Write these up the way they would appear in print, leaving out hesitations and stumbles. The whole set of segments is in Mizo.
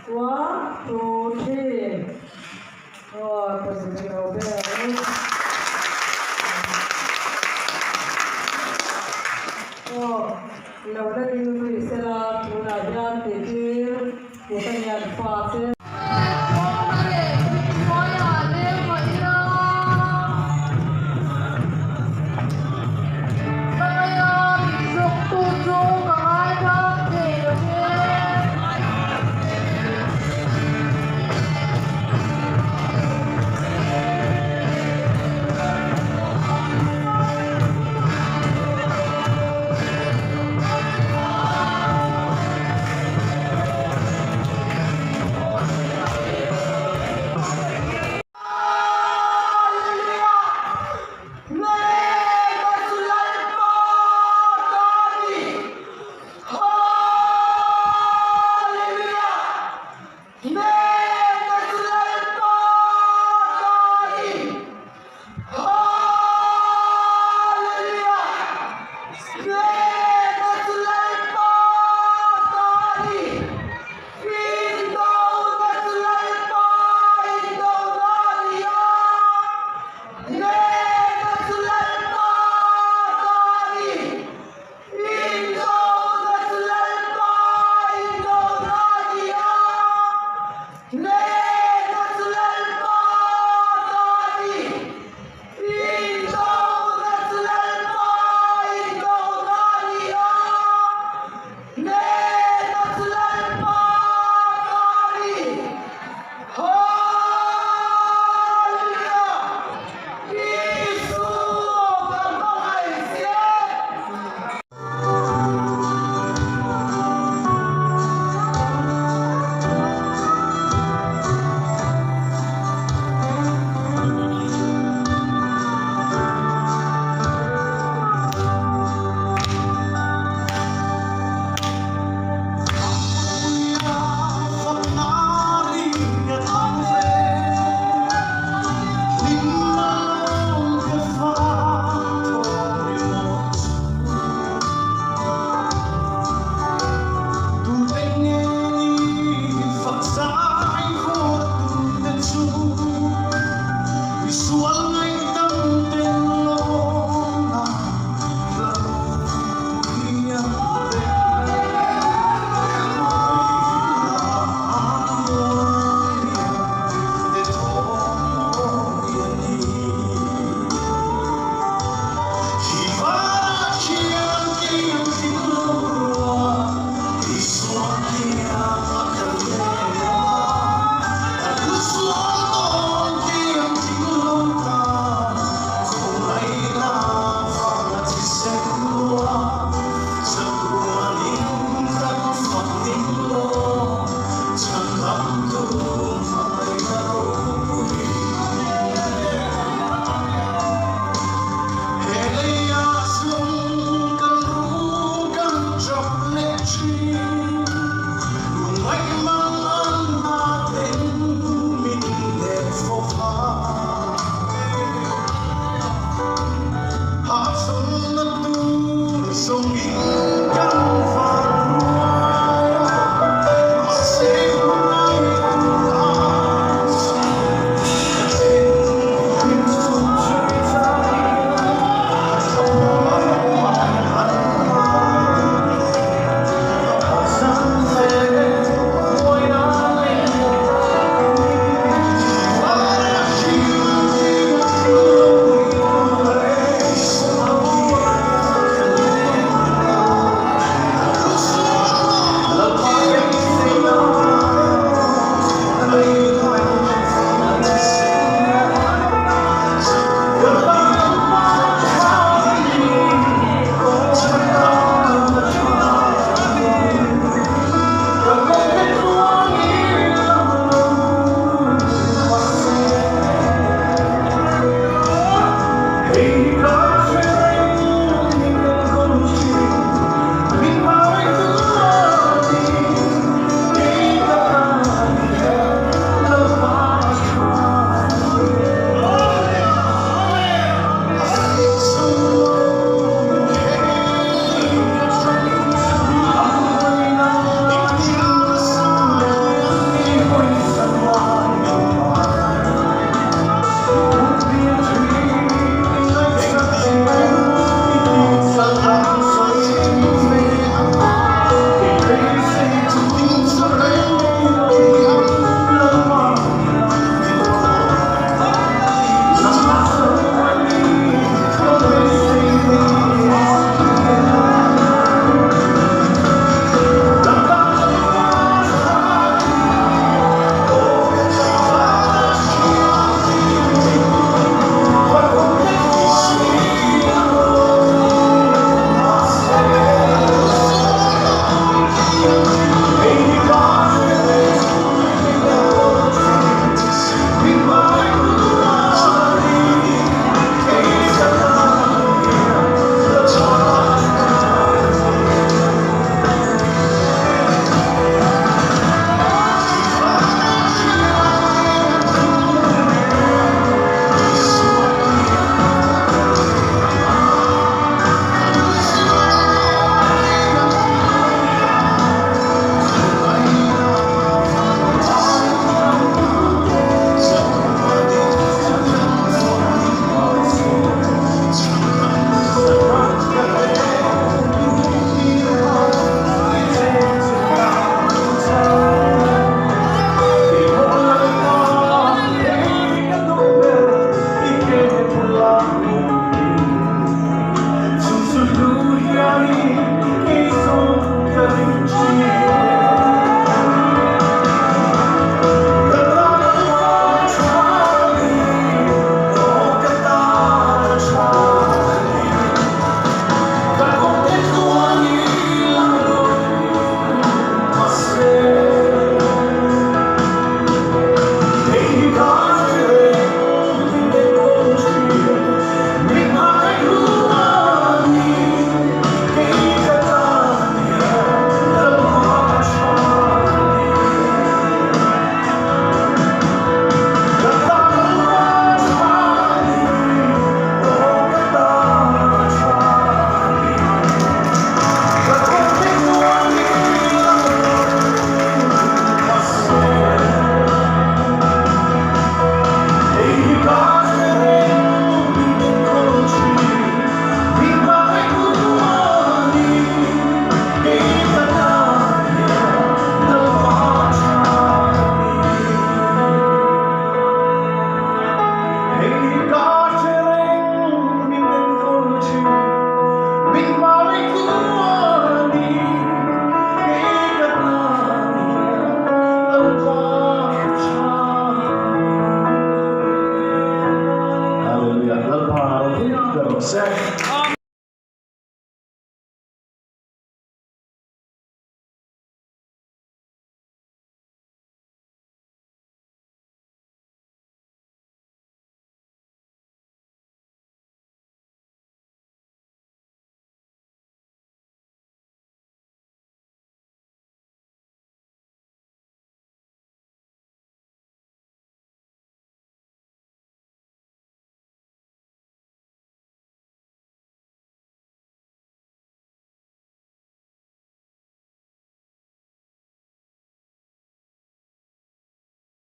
One, two, three. Aw, positive lo ber ang. Aw, lo la ding zui sela tunah hian tihtir kut a nian fa che.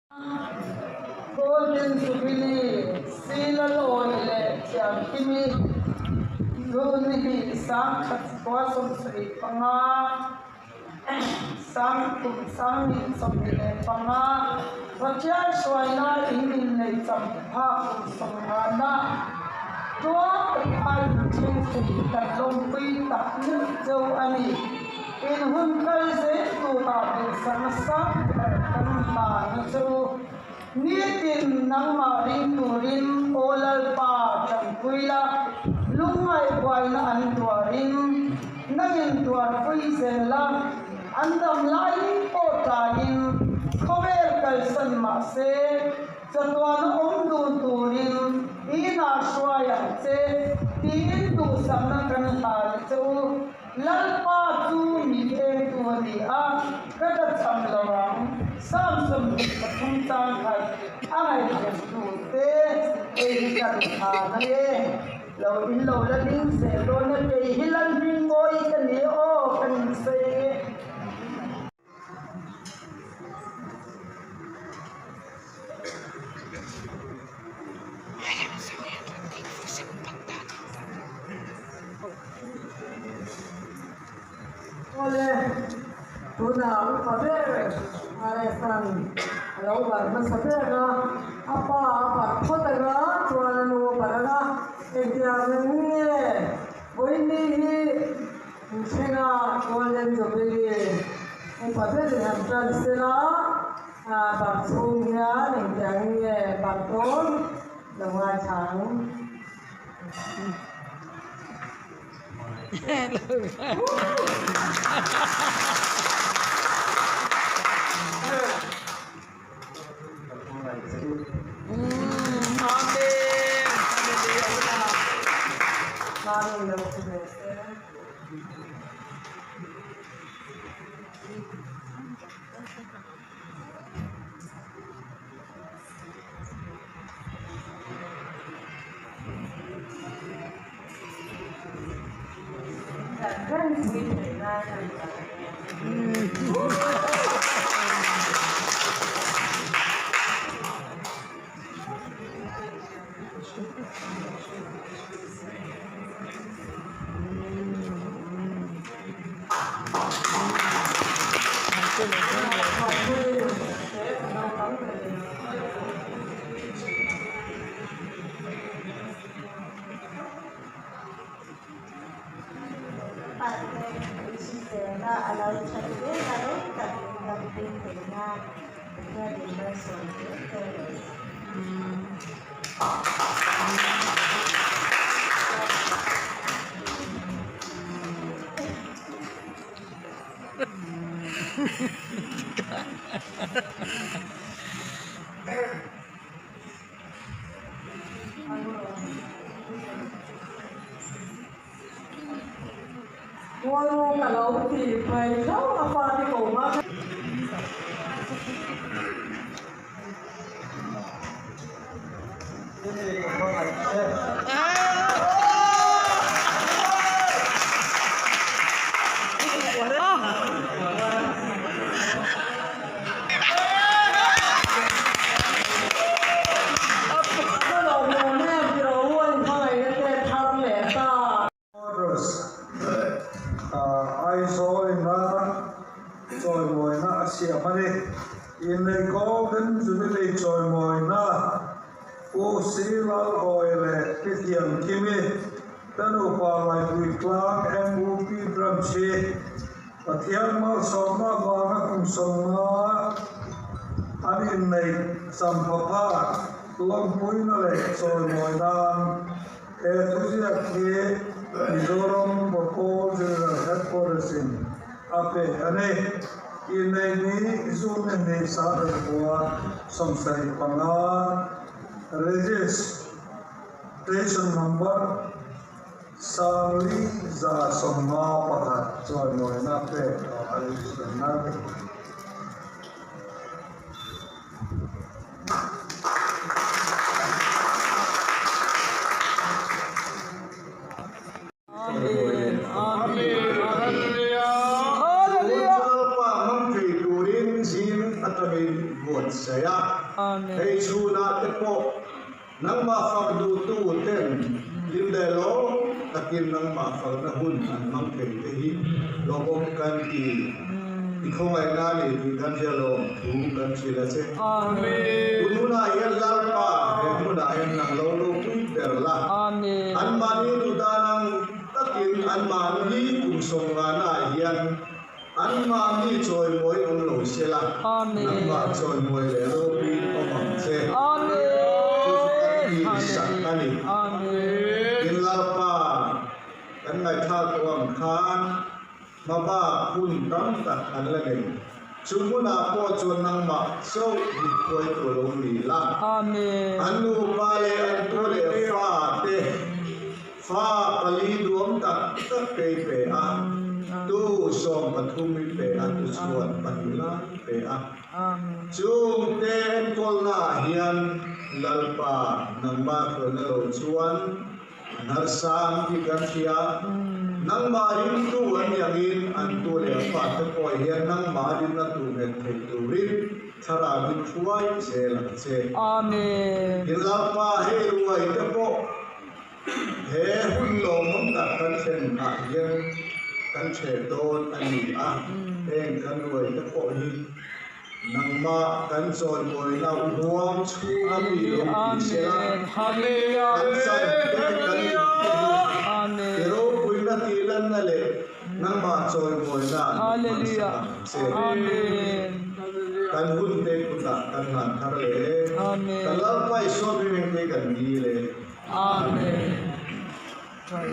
Golden Jubilee Silalawi leh Thianghimi June hi 1075 kum 2025 Pathian hruaina in inneih champha kum sawmngana tuar taka inthleng thei kan lawmpui tak meuh cheu a ni. In hun kal zel turah duhsakna sang ber kan hlan a che u. Nitin nangmah ring turin Aw Lalpa tanpui la, lungngaih buaina an tuarin nangin tuarpui zel la, an dam lai pawh tlaiin khawvel kalsan mah se chatuana awm dun turin inah hruai ang che tiin duhsakna kan hlan a che u. Lalpa chu mi engtu a ni a, ka tlachham lo ang. Samson 3 chang khat a ngaihven te hei hi kan tha na e. Lo in lo la ding zel dawn a, kei hi Lalhmingmawi ka ni aw ka nin sawi e. Awle, tunah upa ber RS-a'n a lo bar hmasa ber a, a pa a bar phawt ang a, chuan a nu a bar ang a, engtiang nge vawiin hi Thlenga Golden Jubilee upa berin han tan sela, bang chhung hian engtiang nge bang dawn lo ngaithla ang. Hriselna a lo that zel a rei tak in dam pui thei nan Pathian in malsawm zel che rawh se. Mualnung a lo ti phei theuh a fate ko hma. Aizawl ina chawimawina a siam a ni. Innei Golden Jubilee chawimawina Pu Si Lalawi leh Pi Thiamkimi te nupa Laipui Tlang MUP Branch hi Pathian malsawmna avanga kum sawmnga an inneih champha phak lawmpuina leh chawimawi nan he thuziak hi Mizoram Bawkawl General Headquarters in a pe a ni. Inneih ni June ni 14 75 Registration Number 4151 chawimawina pek tawh a insawi a. Hallelujah! Lalpa hmang thei turin zing atangin vote. Buatsaih a. Amen. Hei chhunah te pawh nangmah fak duhtu ten hlim leh lawm takin nangmah fakna hun an hmang thei te hi lawmawm kan ti. I khawngaihna a ni tih kan hria lawm thu kan hrilh a che. Amen. Tun hunah hian Lalpa he hmunah hian nang lo ropui ber la. Amen. Anmahni duhdan ang takin anmahni kum sawmngana hian anmahni chawimawi awm lo se la. Amen. Nangmah chawimawi leh ropui awm ang che. Amen. Chu chu kan tihsak a ni. Amen. Tin Lalpa kan ngaihthlak tawh ang khan hmabak hun tam tak an la nei. Chu hmunah pawh chuan nangmah chauh hi khuai tur lo ni la. Amen. An nupa leh an tu leh fa te fa pali duam tak tak te i pe a, tu 13 i pe a, tu chuan pahnih lai i pe a. Amen. Chungte enkawlnaah hian Lalpa nangmah hruaina lo chuan an harsang tih kan hria. Nangmah ringtu an ni angin an tu leh a fate pawh hian nangmah rinna tur nghet thei turin thlarau in hruai zel ang che. Amen. Tin Lalpa hei ruai te pawh he hun lawmawm tak kan thlen ah hian kan ṭheh dawn a ni a. Heng kan ruai te pawh hi nangmah kan chawimawina huam chhung a mi lo ti se la. Amen. Hallelujah. Kan chan te kan in te hi Amen. i ropuina tih lanna leh nangmah chawimawina an hman sak Hallelujah. ang che. Amen. Kan hun te kutah kan hlan thar leh e. Amen. Kan Lalpa i sawn ring te kan ni le. Amen. Try.